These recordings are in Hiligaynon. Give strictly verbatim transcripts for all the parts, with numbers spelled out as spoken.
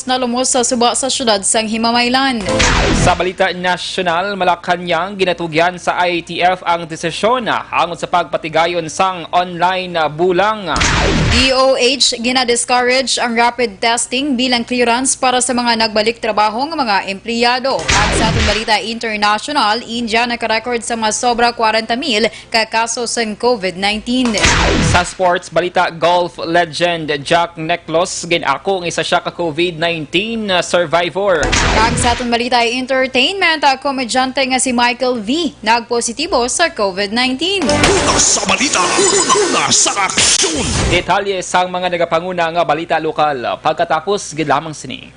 nalumos sa suba sa siyudad sang Himamaylan. Sa balita nasyonal, Malacañang, ginatugyan sa I A T F ang desisyon hangon sa pagpatigayon sang online bulang. D O H, gina-discourage ang rapid testing bilang clearance para sa mga nagbalik trabaho nga mga empleyado. Ug sa aton balita international, India naka-record sa mga sobra kwarenta mil ka kaso sang COVID nineteen. Sa sports balita, golf legend Jack Nicklaus gin-ako nga isa siya ka COVID nineteen survivor. Kag sa aton balita entertainment, ang komedyante nga si Michael V nagpositibo sa COVID nineteen. Una sa balita, una sa aksyon. Detalye sang mga nagapanguna nga balita lokal pagkatapos gid lamang sini.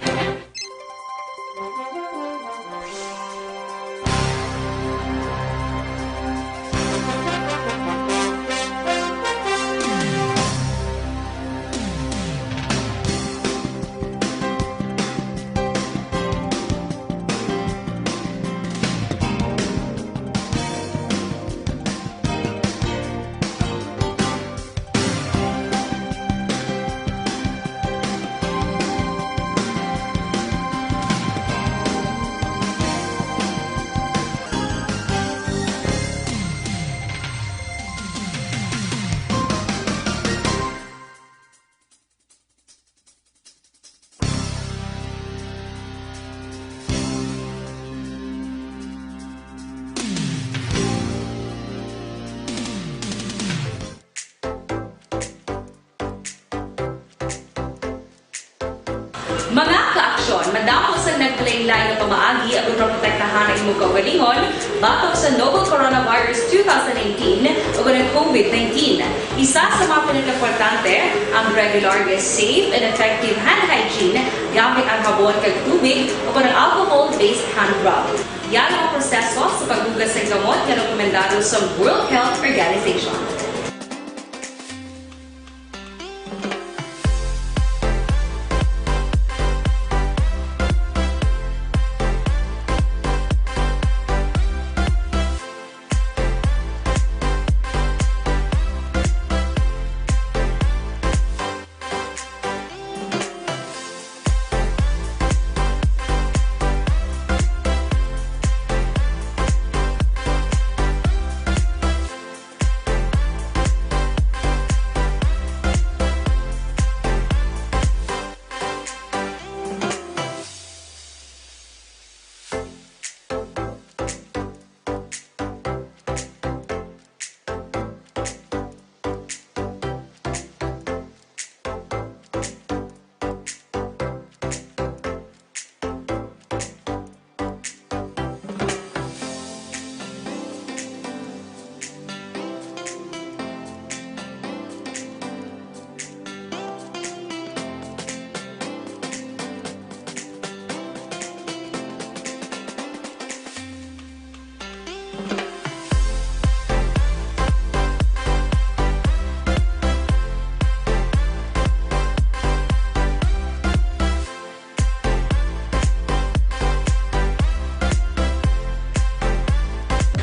Mga kaaksyon, madamo sang nagkalainlain nga pamaagi agud maprotektahan ang imong kaugalingon batok sa novel coronavirus two thousand nineteen ug ang COVID nineteen. Isa sa mga pinakaimportante ang regular nga safe and effective hand hygiene gamit ang habon kag tubig o kon ang alcohol-based hand rub. Yara ang proseso sa paghugas sang kamot nga rekomendado sa World Health Organization.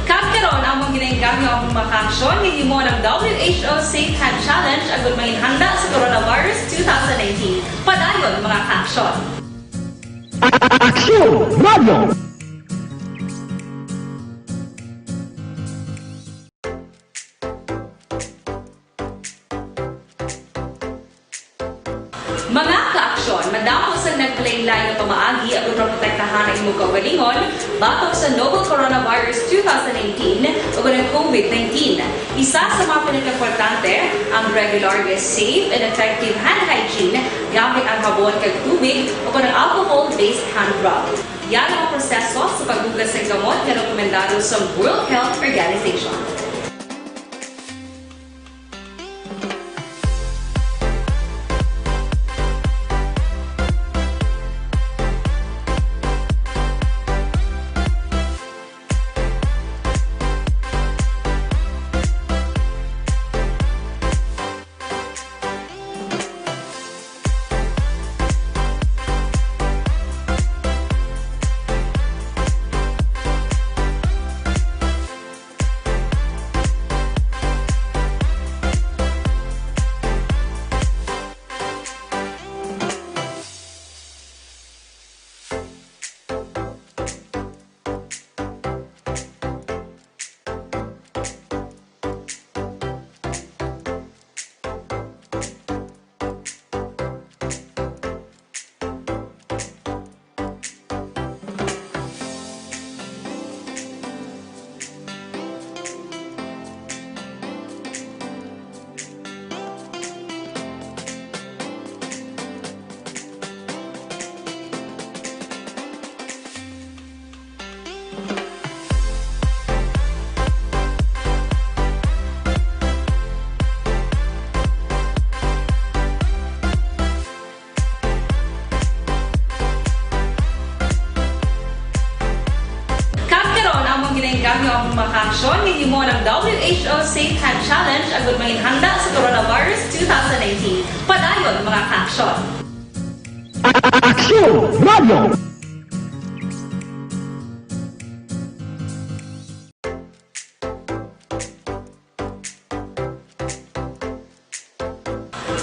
Kag karon, among ginaengganyo ang mga kaaksyon nga himo ng W H O Safe Hand Challenge agud manginhanda sa coronavirus two thousand nineteen. Padayon, mga kaaksyon. Aksyon Radio. Mga kaaksyon, madamo sang nagkalainlain nga pamaagi agud maprotektahan ang imong kaugalingon batok sa novel coronavirus two thousand nineteen ug ang COVID nineteen. Isa sa mga pinakaimportante ang regular nga safe and effective hand hygiene gamit ang habon kag tubig o kon ang alcohol-based hand rub. Yara ang proseso sa paghugas sang kamot nga rekomendado sa World Health Organization. Ang mga kaaksyon, gahimo ang W H O Safe Hand Challenge agud manginhanda sa Coronavirus two thousand nineteen. Padayon, mga kaaksyon. Aksyon Radio!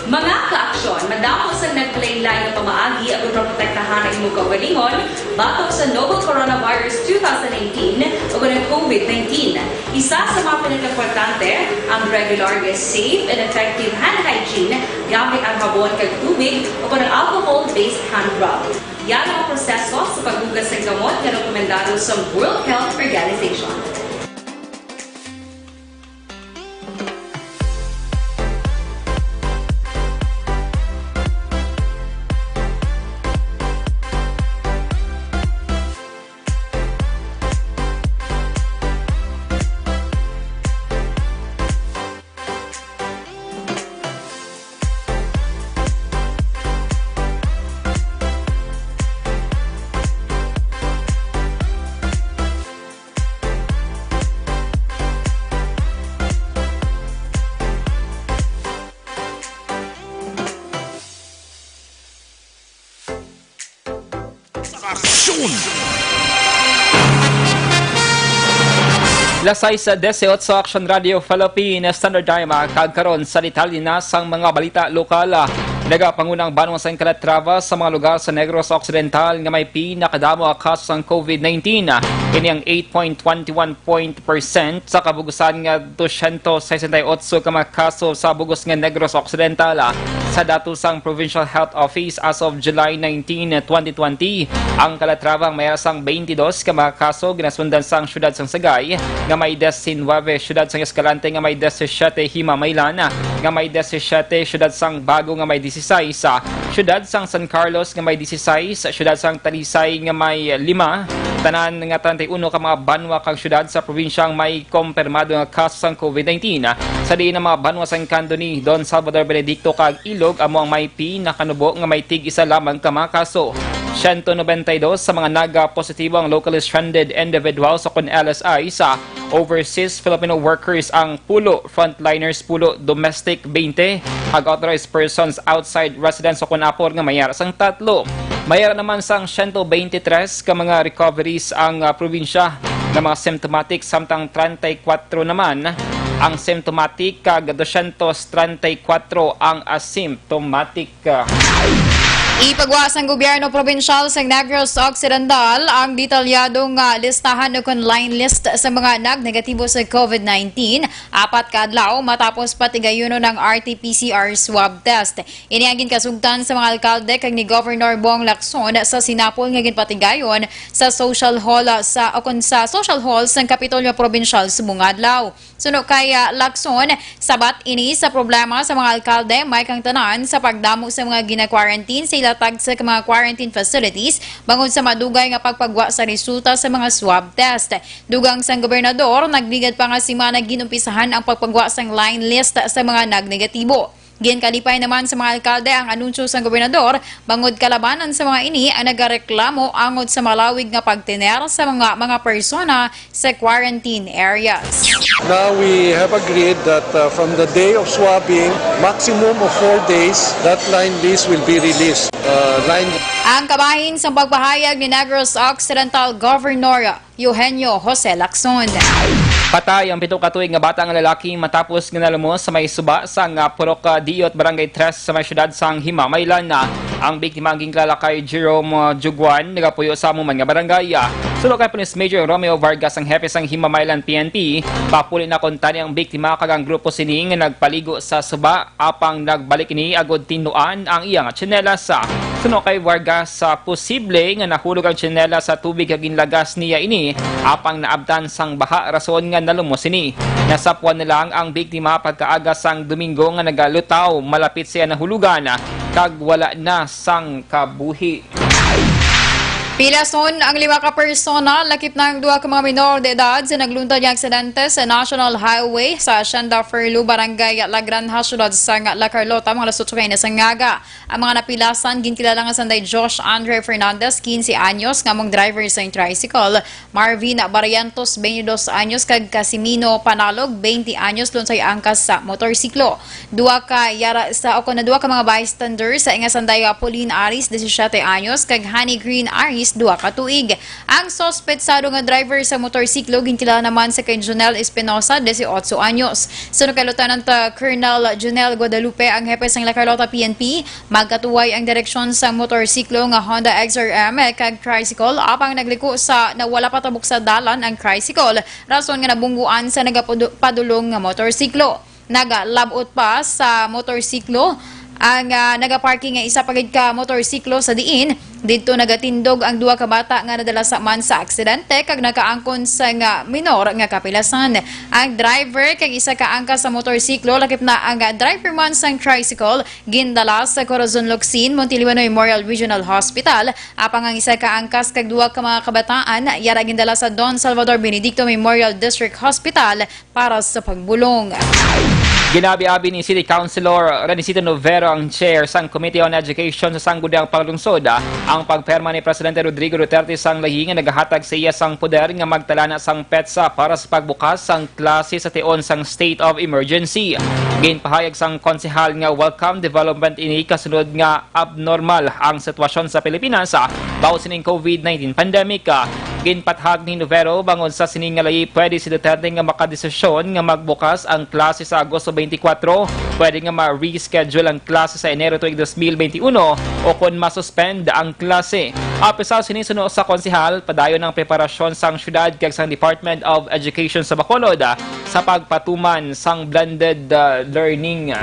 Mga kaaksyon, madamo sang naglain-lain nga pamaagi agud maprotektahan ang imong kaugalingon batok sa novel coronavirus two thousand nineteen o ang COVID nineteen. Isa sa mga pinakaimportante, ang regular nga safe and effective hand hygiene gamit ang habon kag tubig o ang alcohol-based hand rub. Yan ang proseso sa paghugas sang kamot nga rekomendado sa World Health Organization. Aksyon! Alas sais dieciocho, Aksyon Radio Philippines Standard Time, ah, kag karon sa detalye na sang mga balita lokal, ah. Nagapangunang banwa sang Calatrava sa mga lugar sa Negros Occidental nga may pinakadamo nga kaso sang COVID nineteen. Ini ang eight point twenty one point percent sa kabugusan nga dosyentos sesenta y otso ka mga kaso sa bug-os nga Negros Occidental. Sa datos sang Provincial Health Office, as of July nineteen, twenty twenty, ang Calatrava ang may ara sang twenty-dos ka mga kaso, ginasundan sang siyudad sang Sagay nga may diecinuebe, siyudad sang Escalante nga may diecisiete, Himamaylan nga may diecisiete, siyudad sang Bago nga may dieciséis, siyudad sang San Carlos nga may dieciséis, siyudad sang Talisay nga may lima, tanan nga treinta y uno ka mga banwa kag siyudad sa probinsya ang may kompirmado nga kaso sang COVID nineteen. Sa diin ang mga banwa sang Candoni, Don Salvador, Benedicto, kag Ilog amo ang may pinakanubo nga may tig-isa lamang ka mga kaso. Siyento nobenta y dos sa mga naga-positibo ang locally stranded individuals o kon L S Is, overseas Filipino workers ang pulo, frontliners pulo, domestic twenty, kag authorized persons outside residence o kon apor nga may ara sang tatlo. May ara naman sang siyento twenty-tres ka mga recoveries ang, ah, probinsya nga mga symptomatic, samtang treinta y cuatro naman ang symptomatic kag dosyentos treinta y cuatro ang asymptomatic. Ipagwa sang gobyerno probinsyal sa Negros Occidental ang detalyado nga listahan o kon line list sa mga nagnegatibo sa COVID nineteen apat ka adlaw matapos patigayunon ang R T P C R swab test. Ini ang ginkasugtan sa mga alkalde kag ni Governor Bong Lacson sa sinapol nga ginpatigayon sa social hall, ah, sa, o kon sa social hall sang Kapitolyo Probinsyal subong adlaw. Suno kay, ah, Lacson, sabat ini sa problema sa mga alkalde, may kang tanan sa pagdamo sa mga gina-quarantine sa ila tagsa ka mga quarantine facilities bangod sa madugay nga pagpagwa sa resulta sa mga swab test. Dugang sang gobernador, nagligad pa nga semana ginumpisahan ang pagpagwa sang line list sa mga nagnegatibo. Ginkalipay naman sa mga alkalde ang anunsyo sang gobernador bangod kalabanan sa mga ini ang nagareklamo angot sa malawig nga pagtener sa mga, mga persona sa quarantine areas. Now we have agreed that, uh, from the day of swabbing, maximum of four days, that line list will be released. Uh, line Ang kabahin sa pagpahayag ni Negros Occidental Governor Eugenio Jose Lacson. Patay ang pito ka tuig nga bata nga lalaki matapos nga nalumos sa may suba sang, ah, Purok, ah, Diot, Barangay Tres sa may siyudad sang Himamaylan. Ang biktima ang ginkilala kay Jerome, ah, Juguan, nagapuyo sa amo man nga barangay. Suno kay Police Major Romeo Vargas, ang hepe sang Himamaylan P N P, papuli na kuntani ang biktima kag ang grupo sini nga nagpaligo sa suba, apang nagbalik ini agud tinluan ang iya nga tsinelas. Suno kay Vargas, sa posible nga nahulog ang tsinelas sa tubig kag ginlagas niya ini, apang naabtan sang baha rason nga nalumos ini. Nasapwan na lang ang biktima pagkaaga sang Domingo nga nagalutaw malapit sa iya nahulugan kag wala na sang kabuhi. Pilason ang lima ka personal, lakip na ang duha ka mga minor de edad sa nagluntad nga aksidente sa National Highway sa Hacienda Furlo, Barangay La Granja, siyudad sang La Carlota, mga alas otso kaina sang aga. Ang mga napilasan, ginkilala nga sanday Josh Andre Fernandez, quince anyos, nga among driver sa tricycle, Marvin Barrientos, twenty-dos anyos, kag Casimino Panalog, twenty anyos, lunsay angkas sa motorsiklo. Duha ka yara sa, o kon duha ka mga bystanders, sa nga sanday, ah, Pauline Aris, disisiete anyos, kag Honey Green Aris, duha ka tuig. Ang suspetsado nga driver sa motorsiklo ginkilala naman sa kay Jonel Espinosa, dieciocho anyos. Suno kay Lieutenant, ah, Colonel Jonel Guadalupe, ang hepe sang La Carlota P N P, magkatuway ang direksyon sa motorsiklo nga Honda X R M kag tricycle, apang nagliko sa nawala patabok sa dalan ang tricycle, rason nga nabungguan sa nagapadulong nga motorsiklo. Nagalabot pa sa motorsiklo ang, ah, nagaparking nga isa pa gid ka motorsiklo, sa diin didto nagatindog ang duha ka bata nga nadala sa man sa aksidente kag nakaangkon sang minor nga kapilasan. Ang driver kag isa ka angkas sa motorsiklo, lakip na ang driver man sang tricycle, gindala sa Corazon Locsin Montiliwano Memorial Regional Hospital, apang ang isa ka angkas kag duha ka mga kabataan yara gindala sa Don Salvador Benedicto Memorial District Hospital para sa pagbulong. Ginabi-abi ni City Councilor Renisito Novero, ang chair sang Committee on Education sa Sangguniang Panglungsod, ang pagpirma ni Presidente Rodrigo Duterte sang layi nga nagahatag sa iya sang poder nga magtalana sang petsa para sa pagbukas sang klase sa tion sang state of emergency. Ginpahayag sang konsehal nga welcome development ini kasunod nga abnormal ang sitwasyon sa Pilipinas, ah, bawo sining covid nineteen pandemic. Ah, ginpathag ni Novero bangod sa sini nga layi, pwede si Duterte nga makadesisyon nga magbukas ang klase sa Agosto twenty-four, pwede nga ma-reschedule ang klase sa Enero tuig dos mil twenty-uno, o kon ma-suspend ang klase. Apisar sini, suno sa konsehal, padayon ang preparasyon sang syudad kag sang Department of Education sa Bacolod, ah, sa pagpatuman sang blended, ah, learning.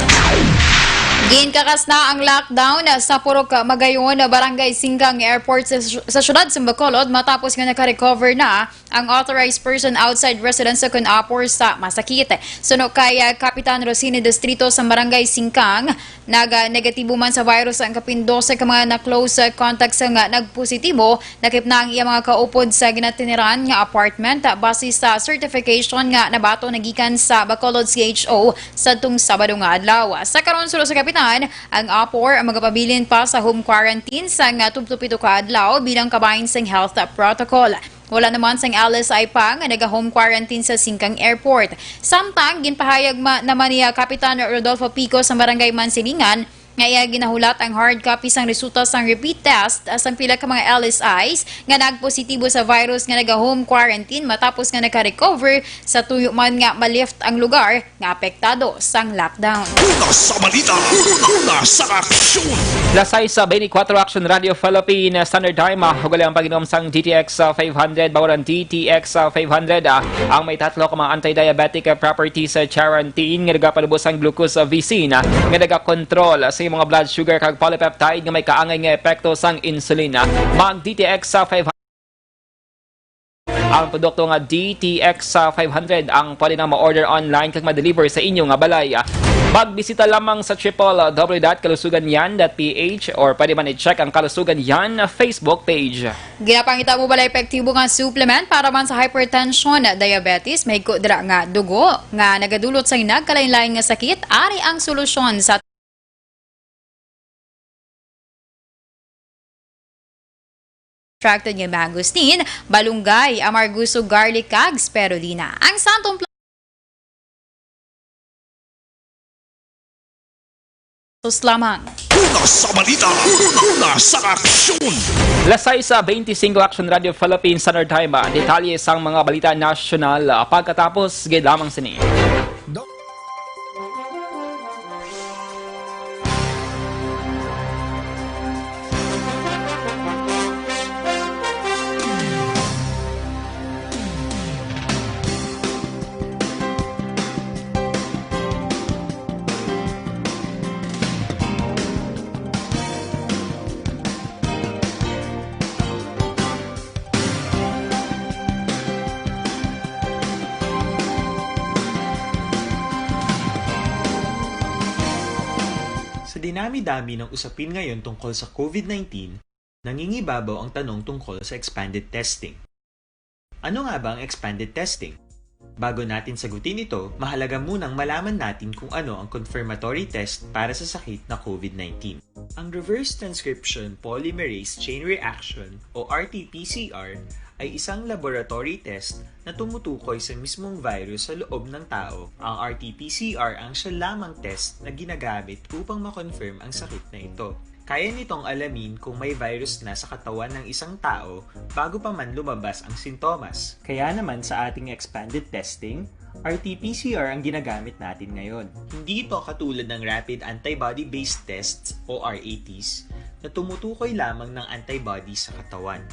Ginkakas na ang lockdown sa Purok Magayon, Barangay Singkang Airport sa, sa siyudad sa Bacolod, matapos nga naka-recover na ang authorized person outside residence sa kun-apor sa masakit. Suno kay, ah, Kapitan Rosini Distrito sa Barangay Singkang, naga-negatibo man sa virus ang kapin dose ka mga na-close, ah, contacts nga nagpositibo. Lakip na ang iya mga kaupod sa ginatiniran nga apartment, base sa certification nga nabaton na gikan sa Bacolod C H O sadtong Sabado nga adlaw. Sa karon, suno sa kapitan, ang apor ang magapabilin pa sa home quarantine sang tubtob pito ka adlaw bilang kabahin sang health protocol. Wala naman sang L S I pa nga naga-home quarantine sa Singkang Airport. Samtang ginpahayag ma-, naman ni, ah, Kapitan Rodolfo Pico sa Barangay Mansilingan, nga iya ginahulat ang hard copy sang resulta sang repeat test, ah, sang pila ka mga L S Is nga nagpositibo sa virus nga naga-home quarantine matapos nga naka-recover, sa tuyo man nga ma-lift ang lugar nga apektado sang lockdown. Una sa balita, una sa aksyon. Lasay sa twenty-four Action Radio Philippine Standard Time, ah, ugali ang pag-inom sang D T X, ah, five hundred, bawal ang D T X, ah, five hundred, ah, ang may tatlo ka mga anti-diabetic, ah, properties, ah, charantin nga nagapalubo sang glucose, ah, V C na nga nagakontrol sa imong blood sugar kag polypeptide nga may kaangay nga epekto sang insulin. Mag D T X sa five hundred. Ang produkto nga D T X sa five hundred ang pwede na ma-order online kag ma-deliver sa inyo nga balay. Magbisita lamang sa triple W dot kalusugan yan dot P H or pwede man i-check ang Kalusugan Yan Facebook page. Ginapangita mo bala epektibo nga supplement para man sa hypertension, diabetes, mahigko dira nga dugo, nga nagadulot sa nagkalain-lain nga sakit? Ari ang solusyon sa extracted nga mangosteen, balunggay, amarguso, garlic, kag spirulina. Ang santong Sus lamang. Una sa balita, una sa aksyon. Lasay sa twenty-five Action Radio Philippines Standard Time, ah, detalye sang mga balita nasyonal, ah, pagkatapos gid lamang sini. Sa dinami-dami ng usapin ngayon tungkol sa covid nineteen, Nangingibabaw ang tanong tungkol sa expanded testing. Ano nga ba ang expanded testing? Bago natin sagutin ito, mahalaga munang malaman natin kung ano ang confirmatory test para sa sakit na COVID nineteen. Ang reverse transcription polymerase chain reaction o R T P C R ay isang laboratory test na tumutukoy sa mismong virus sa loob ng tao. Ang R T P C R ang siya lamang test na ginagamit upang ma-confirm ang sakit na ito. Kaya nitong alamin kung may virus na sa katawan ng isang tao bago pa man lumabas ang sintomas. Kaya naman sa ating expanded testing, R T P C R ang ginagamit natin ngayon. Hindi ito katulad ng rapid antibody-based tests o R A Ts na tumutukoy lamang ng antibody sa katawan.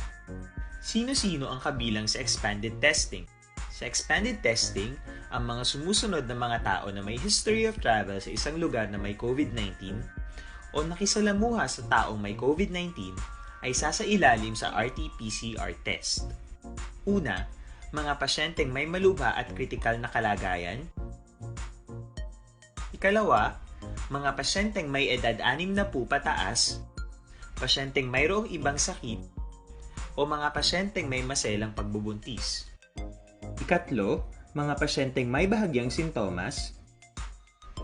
Sino-sino ang kabilang sa expanded testing? Sa expanded testing, ang mga sumusunod na mga tao na may history of travel sa isang lugar na may COVID nineteen o nakisalamuha sa taong may COVID nineteen ay sasailalim sa R T P C R test. Una, mga pasyenteng may malubha at kritikal na kalagayan. Ikalawa, mga pasyenteng may edad anim na po pataas, pasyenteng mayroong ibang sakit, o mga pasyenteng may maselang pagbubuntis. Ikatlo, mga pasyenteng may bahagyang sintomas.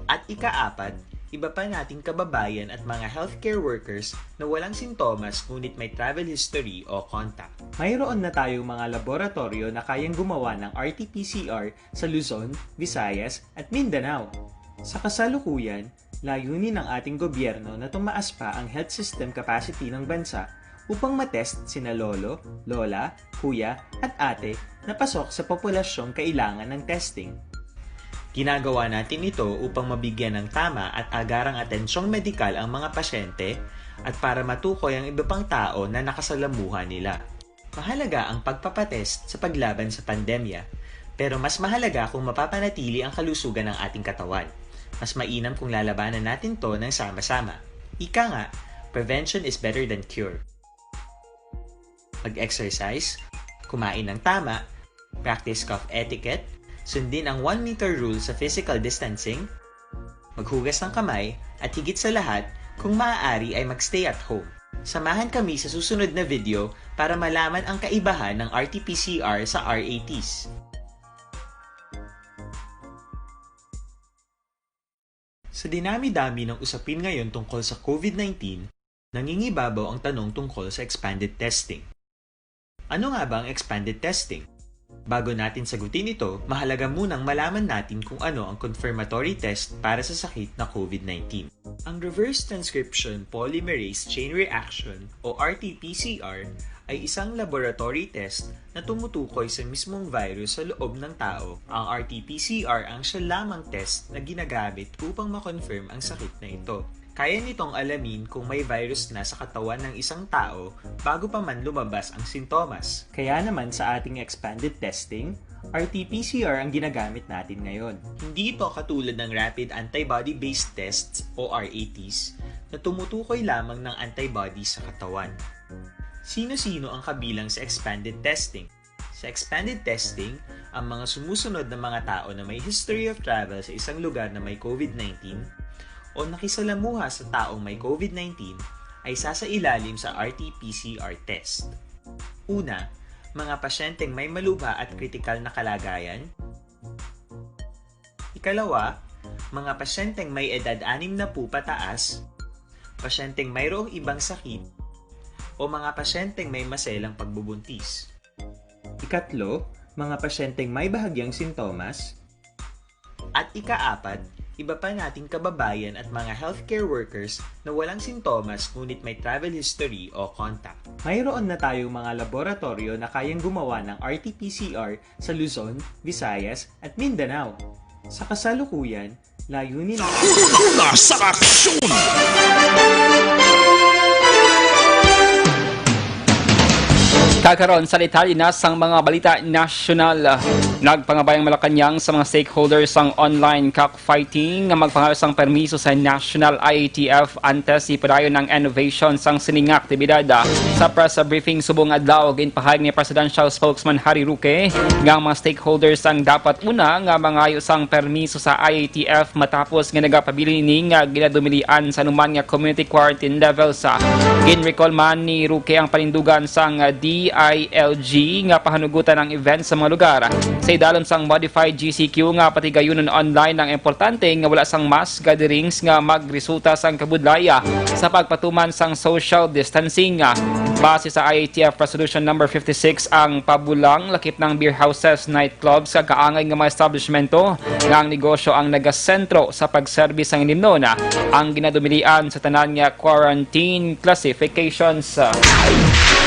At ikaapat, iba pa nating kababayan at mga healthcare workers na walang sintomas ngunit may travel history o contact. Mayroon na tayong mga laboratoryo na kayang gumawa ng R T P C R sa Luzon, Visayas, at Mindanao. Sa kasalukuyan, layunin ng ating gobyerno na tumaas pa ang health system capacity ng bansa upang matest sina lolo, lola, kuya, at ate na pasok sa populasyong kailangan ng testing. Ginagawa natin ito upang mabigyan ng tama at agarang atensyong medikal ang mga pasyente at para matukoy ang iba pang tao na nakasalamuha nila. Mahalaga ang pagpapatest sa paglaban sa pandemya, pero mas mahalaga kung mapapanatili ang kalusugan ng ating katawan. Mas mainam kung lalabanan natin to ng sama-sama. Ika nga, prevention is better than cure. Mag-exercise, kumain ng tama, practice cough etiquette, sundin ang one meter rule sa physical distancing, maghugas ng kamay, at higit sa lahat, kung maaari ay mag-stay at home. Samahan kami sa susunod na video para malaman ang kaibahan ng R T P C R sa R A Ts. Sa dinami-dami ng usapin ngayon tungkol sa COVID nineteen, nangingibabaw ang tanong tungkol sa expanded testing. Ano nga ba ang expanded testing? Bago natin sagutin ito, mahalaga munang malaman natin kung ano ang confirmatory test para sa sakit na COVID nineteen. Ang reverse transcription polymerase chain reaction o R T P C R ay isang laboratory test na tumutukoy sa mismong virus sa loob ng tao. Ang R T P C R ang siya lamang test na ginagamit upang ma-confirm ang sakit na ito. Kaya nitong alamin kung may virus na sa katawan ng isang tao bago pa man lumabas ang sintomas. Kaya naman sa ating expanded testing, R T P C R ang ginagamit natin ngayon. Hindi ito katulad ng rapid antibody-based tests o R A Ts na tumutukoy lamang ng antibody sa katawan. Sino-sino ang kabilang sa expanded testing? Sa expanded testing, ang mga sumusunod na mga tao na may history of travel sa isang lugar na may COVID nineteen o nakisalamuha sa taong may COVID nineteen ay sasailalim sa R T P C R test. Una, mga pasyenteng may malubha at kritikal na kalagayan. Ikalawa, mga pasyenteng may edad anim na po pataas, pasyenteng mayroong ibang sakit, o mga pasyenteng may maselang pagbubuntis. Ikatlo, mga pasyenteng may bahagyang sintomas. At ikaapat, iba pa nating kababayan at mga healthcare workers na walang sintomas ngunit may travel history o contact. Mayroon na tayong mga laboratorio na kayang gumawa ng R T P C R sa Luzon, Visayas, at Mindanao. Sa kasalukuyan, layunin Una sa aksyon! Kakaron sa detalye na sang mga balita nasyonal. Nagpangabay ang Malacañang sa mga stakeholders sang online cockfighting nga magpangayo sang permiso sa National I A T F antes ipadayon ang innovation sang sining nga aktibidad. Sa press briefing subong adlaw, ginpahayag ni Presidential Spokesman Harry Roque nga ang mga stakeholders ang dapat una nga mangayo sang permiso sa I A T F matapos nga nagapabilin ini nga ginadumilian sa anuman nga community quarantine levels. Ginrecall man ni Roque ang panindugan sang D I L G nga pahanugutan ang event sa mga lugar. Sa idalom sang modified G C Q nga patigayunon online, ang importante nga wala sang mass gatherings nga magresulta sang kabudlaya sa pagpatuman sang social distancing. Base sa I A T F Resolution Number fifty-six, ang pabulang lakip ng beer houses, nightclubs, kag kaangay nga mga establishmento nga ang negosyo ang nagasentro sa pagserbi sang inimnon ang ginadumilian sa tanan nga quarantine classifications.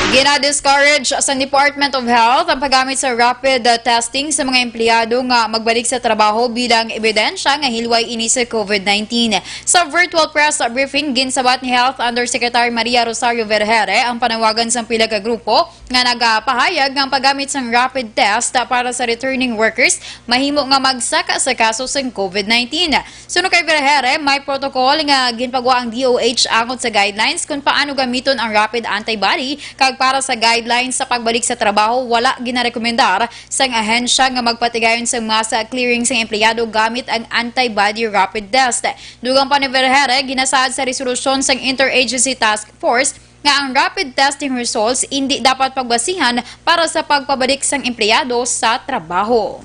Gina-discourage sang Department of Health ang paggamit sa rapid, uh, testing sa mga empleyado nga magbalik sa trabaho bilang ebidensya nga hilway ini sa COVID nineteen. Sa virtual press briefing, ginsabat ni Health Undersecretary Maria Rosario Vergere ang panawagan sang pila ka grupo nga nagapahayag nga ang paggamit sang rapid test para sa returning workers mahimo nga magsaka sa kaso sang COVID nineteen. Suno kay Vergere, may protocol nga ginpagwa ang D O H angot sa guidelines kung paano gamiton ang rapid antibody, kag para sa guidelines sa pagbalik sa trabaho, wala ginarekomendar sang ahensya nga magpatigayon sang masa clearing sang empleyado gamit ang antibody rapid test. Dugang pa ni Vergere, ginasaad sa resolusyon sang Interagency Task Force nga ang rapid testing results indi dapat pagbasihan para sa pagpabalik sang empleyado sa trabaho.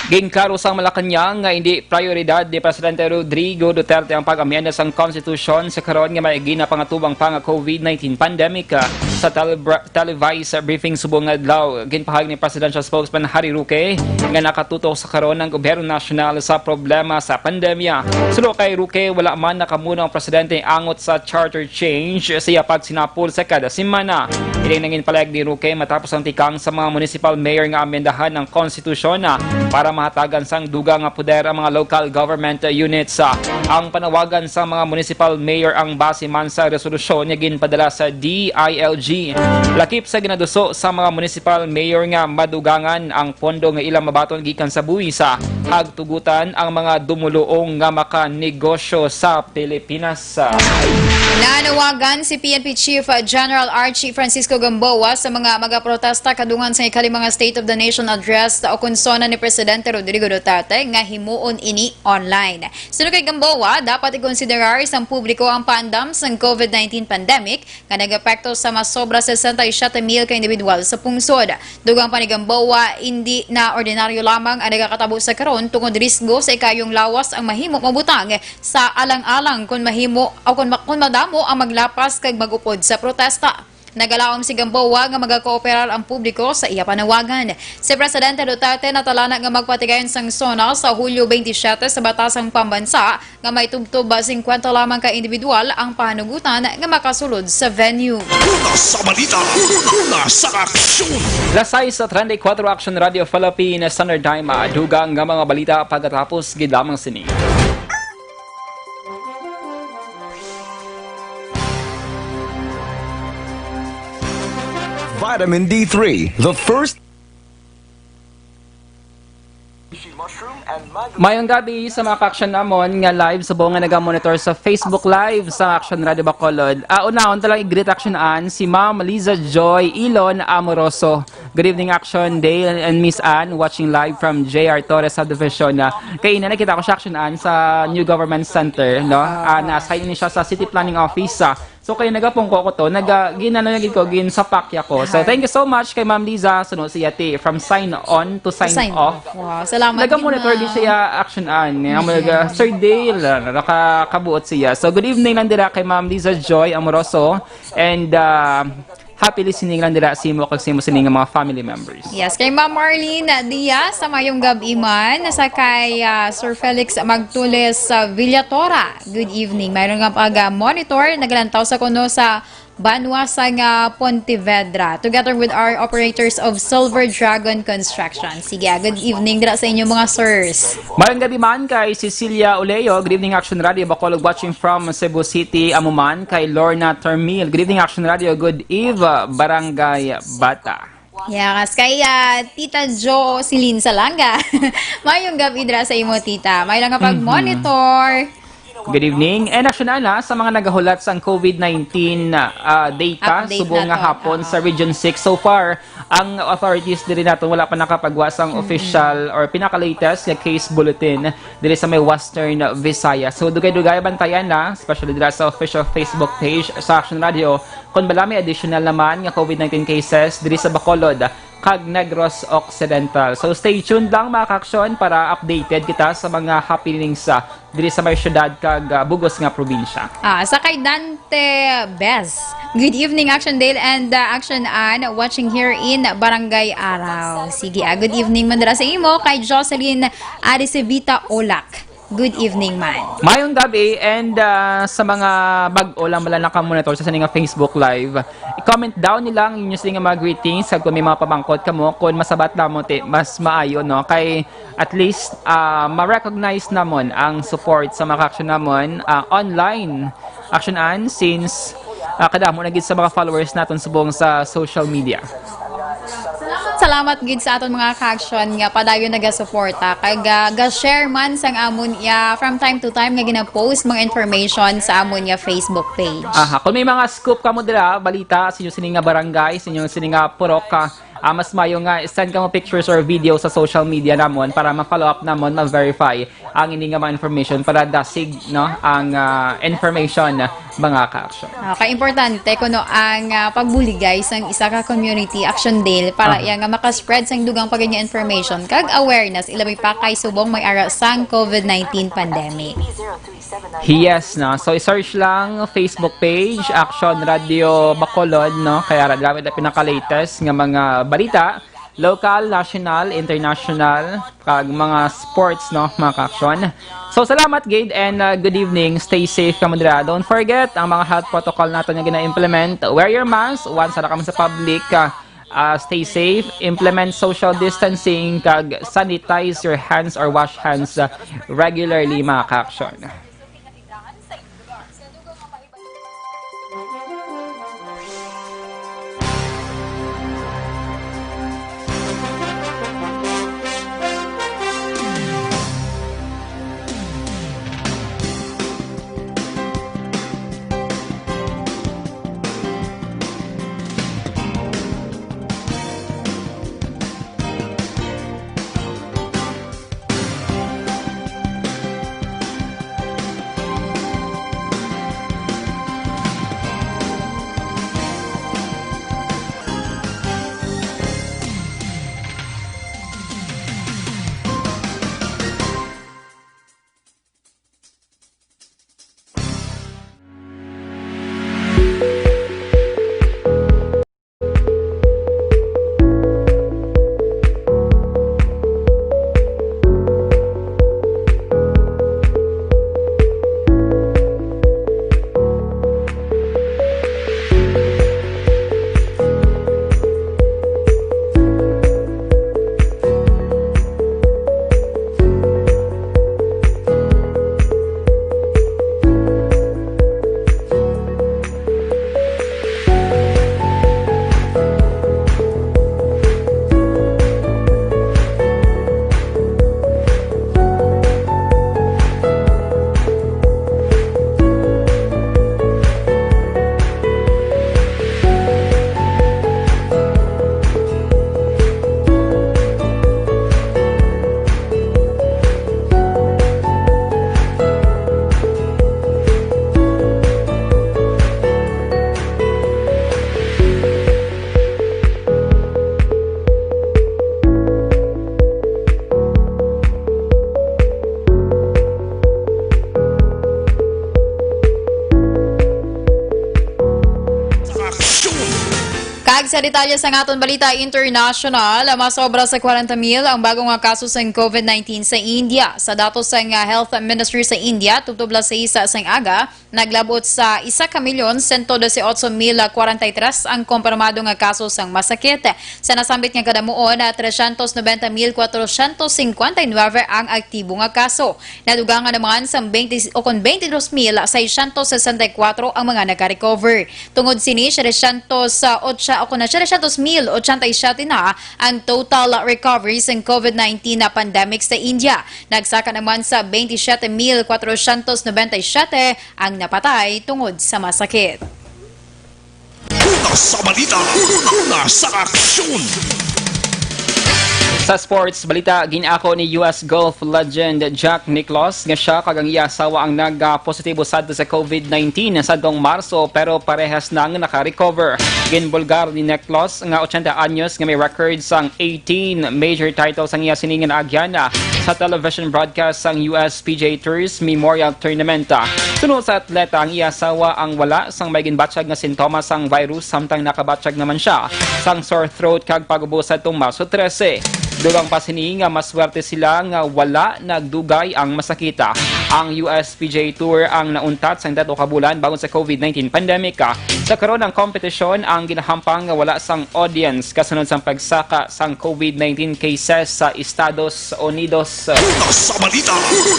Ginklaro sang Malacañang nga indi prioridad ni Presidente Rodrigo Duterte ang pag-amyenda sang konstitusyon sa karon nga may ginapangatubang pa nga COVID nineteen pandemic. Sa telebra-, televised briefing subong nga adlaw, ginpahayag ni Presidential Spokesman Harry Roque nga nakatutok sa karon ang gobyerno nasyonal sa problema sa pandemya. Suno kay Roque, wala man nakamuno ang presidente angot sa charter change sa iya pagsinapol sa kada semana. Ini ang ginpahayag ni Roque matapos ang tikang sa mga municipal mayor nga amendahan ang konstitusyon, ah, para mahatagan sang dugang nga poder ang mga local government units. Ah, ang panawagan sa mga municipal mayor ang base man sa resolusyon nga ginpadala sa D I L G. Lakip sa ginaduso sa mga municipal mayor nga madugangan ang pondo nga ilang mabaton gikan sa buhis, ah, kag tugutan ang mga dumuluong nga makanegosyo sa Pilipinas. Nanawagan si P N P Chief General Archie Francisco Gamboa sa mga magaprotesta kadungan sa ikalima nga State of the Nation Address o kon SONA ni Presidente Rodrigo Duterte nga himuon ini online. Suno kay Gamboa, dapat ikonsiderar sang publiko ang paandam sang COVID nineteen pandemic nga nag-epekto sa mas sobra sesenta y siete mil ka individual sa pungsod. Dugang pa ni Gamboa, indi na ordinaryo lamang ang nagakatabo sa karon tungod risgo sa ikayong lawas ang mahimo mabutang sa alang-alang kon mahimo o kon ma-, kon madamo ang maglapas kag mag-upod sa protesta. Nagalaom si Gamboa nga magakooperar ang publiko sa iya panawagan. Si Presidente Duterte natalana nga magpatigayon sang SONA sa Hulyo twenty-seven sa Batasang Pambansa nga may tubtob singkwenta lamang ka individual ang pahanugutan nga makasulod sa venue. Una sa balita, una sa aksyon. Las sais treinta y cuatro, Action Radio Philippines, Standard Time, dugang nga mga balita pagkatapos gid lamang sini. Vitamin D three, the first Mayong gabi sa mga ka-action namon nga live subong nga naga-monitor sa Facebook Live sa Action Radio Bacolod. Ah, unahon ta lang i-greet, Action Ann, si Ma'am Liza Joy Ilon Amoroso. Good evening, Action Dale and Miss Ann, watching live from J R Torres Subdivision. Ah, kay ina nakita ko siya, Action Ann, sa New Government Center, no? Ah, na-assign ni siya sa City Planning Office. Ah, So, kay nagapungko ko to, naga-, ginano na gid ko, ginsapakya ko. So, thank you so much kay Ma'am Liza. Suno si Yati, from sign on to sign off. Wow, salamat gid, ma'am. Naga-monitor gid siya, Action Ann. Ang mga, Sir Dale, ah, nakakabuot siya. So, good evening lang dira kay Ma'am Liza Joy Amoroso. And, ah, happy listening lang dira sa imo kag sa imo sining nga mga family members. Yes, kay Ma'am Marlene Diaz, sa mayong gab-i man, sa kay, ah, Sir Felix Magtules sa Villatora. Good evening. Mayroon nga pag, ah, monitor, naglantaw sa kuno sa Banwa sang, ah, Pontevedra, together with our operators of Silver Dragon Construction. Sige, ah, good evening dira sa inyo, mga sirs. Mayong gabi man kay Cecilia Oleo. Good evening, Action Radio Bacolod, watching from Cebu City. Amo man kay Lorna Termil. Good evening, Action Radio. Good eve, Barangay Bata. Yes, kay, ah, Tita Jo Celine Salanga. Mayong gabi dira sa imo, Tita. May lang nga Mhm. pag-monitor. Good evening. And Action Ana, sa mga nagahulat sang COVID nineteen, ah, data, Update subong nga naton, hapon oo. sa Region six. So far, ang authorities diri naton wala pa nakapagwa sang Mm-mm. official or pinaka-latest nga case bulletin diri sa may Western Visayas. So, dugay-dugay bantayan na, especially dira sa official Facebook page sa Action Radio, kung bala may additional naman nga COVID nineteen cases diri sa Bacolod kag Negros Occidental. So, stay tuned lang, mga ka-aksyon, para updated kita sa mga happenings, ah, diri sa may syudad kag, ah, bugos nga probinsya. Ah, sa kay Dante Bes. Good evening, Action Dale and, ah, Action Ann, watching here in Barangay Araw. Sige, ah, good evening man dira sa imo kay Jocelyn Arisevita Olak. Good evening man. Mayong gabi, and, ah, sa mga bag-o lang bala nakamonitor sa sini nga Facebook Live, i-comment down nila ang inyo sini nga mga greetings, kag kung may mga pamangkot kamo, kung masabat namo, ti, mas maayo, no? Kay at least, ah, ma-recognize namon ang support sa mga ka-action namon, ah, online. Action Ann, since, ah, kadamo na gid sa mga followers naton subong sa social media. Salamat gid sa aton mga ka-action nga padayon nagasuporta kag, ah, ga-share man sang amon ya from time to time nga gina-post mga information sa amon ya Facebook page. Aha, kung may mga scoop kamo dira, balita sa inyo sini nga barangay, sa inyo sini nga purok, ah, ah, mas mayo nga send kamo pictures or video sa social media namon para ma-follow up namon, ma-verify ang ini nga mga information para dasig, no, ang, ah, information, mga ka-action. Okay, importante kuno ang, ah, pagbuligay sang isa ka community action, Dale, para Aha. iya nga makaspread sang dugang pa gid nga information kag awareness, ilabi pa kay subong may ara sang COVID nineteen pandemic. Yes, no. So, i-search lang Facebook page, Action Radio Bacolod, no. Kay ara gamit ang pinaka-latest nga mga balita, local, national, international, kag mga sports, no, mga ka-action. So, salamat gid and, uh, good evening. Stay safe kamo dira. Don't forget ang mga health protocol naton nga gina-implement. Wear your mask once ara kamo sa public. Uh, uh, stay safe. Implement social distancing kag sanitize your hands or wash hands, uh, regularly, mga ka-action. Sa detalye sang aton balita international, mas sobra sa kwarenta mil ang bago nga kaso sang covid nineteen sa India. Sa datos sang, ah, Health Ministry sa India, tubtob las sais sang aga, naglabot sa isa ka milyon sento dose otso mil kwarenta y tres ang kompirmado nga kaso sang masakit. Sa nasambit nga kadamuon, ah, tresyentos nobenta mil kwatrosyentos singkwenta y nuebe ang aktibo nga kaso. Nadugangan naman sang twenty o kon twenty dos mil seiscientos sesenta y kuwatro ang mga naka-recover. Tungod sini, setecientos ocho, o kon setecientos mil ochenta y siete na ang total recovery sang covid nineteen na pandemic sa India. Nagsaka naman sa twenty-siete mil kwatrocientos nobenta y siete ang napatay tungod sa masakit. Una sa balita, una sa aksyon. Sa sports balita, gin-ako ni U S golf legend Jack Nicklaus nga siya kag ang iya asawa ang nag-positibo sadto sa covid nineteen sadtong Marso, pero parehas nang naka-recover. Ginbulgar ni Nicklaus nga ochenta anyos nga may record sang eighteen major titles ang iya sini nga naagyan sa television broadcast sang U S P G A Tours Memorial Tournament. Suno sa atleta, ang iya asawa ang wala sang may ginbatyag nga sintomas sang virus, samtang nakabatyag naman siya sang sore throat kag pag-ubo sadtong Marso trese. Dugang pa sini nga maswerte sila nga wala nagdugay ang masakita. Ang U S P G A Tour ang nauntat sang tatlo ka bulan bagon sa covid nineteen pandemic. Sa karon, ang kompetisyon ang ginahampang nga wala sang audience kasunod sang pagsaka sang covid nineteen cases sa Estados Unidos. Una sa balita,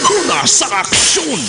una sa aksyon.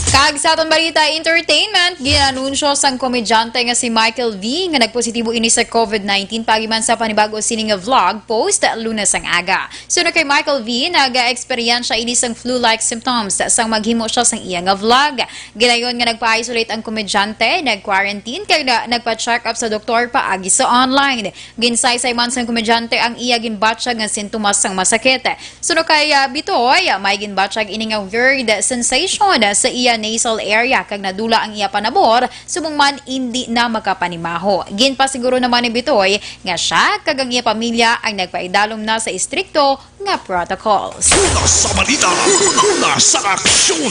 Kag sa aton balita entertainment, ginanunsyo sang komedyante nga si Michael V nga nagpositibo ini sa covid nineteen paagi man sa panibag-o sini nga vlog post Lunes ang aga. Suno kay Michael V, nag-eksperyensya ini sang flu-like symptoms sang maghimo siya sang iya nga vlog. Gilayon nga nagpa-isolate ang komedyante, nag-quarantine kag na, nagpa-check up sa doktor paagi sa online. Ginsaysay man sang komedyante ang iya ginbatyag nga sintomas sang masakit. Suno kay, ah, Bitoy, may ginbatyag ini nga weird sensation sa iya nasal area kag nadula ang iya panabor, subong man indi na makapanimaho. Ginpasiguro naman ni Bitoy nga siya kag ang iya pamilya ang nagpaidalom na sa istrikto nga protocols. Una sa balita, una sa aksyon.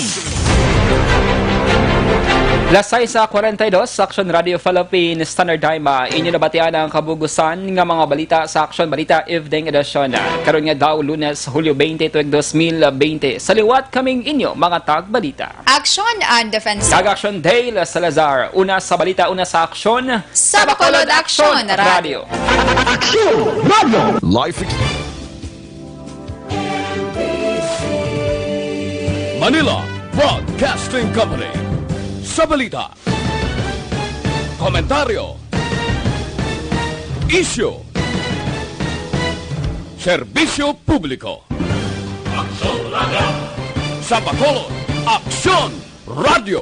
Las sais kwarenta y dos, Action Radio Philippines, Standard Time. Inyo nabatian ang kabugusan nga mga balita sa Action Balita Evening Edition. Karon nga daw, Lunes, Hulyo twenty, tuig dos mil bente. Sa liwat kaming inyo, mga tagbalita. Action and Defense. Kag Action Dale Salazar. Una sa balita, una sa aksyon. Sa Bacolod, Action Radio. Aksyon Radio. Life ex- Manila Broadcasting Company. Sa balita, komentaryo, isyu, serbisyo publiko. Aksyon Radio. Sa Bacolod, Aksyon Radio.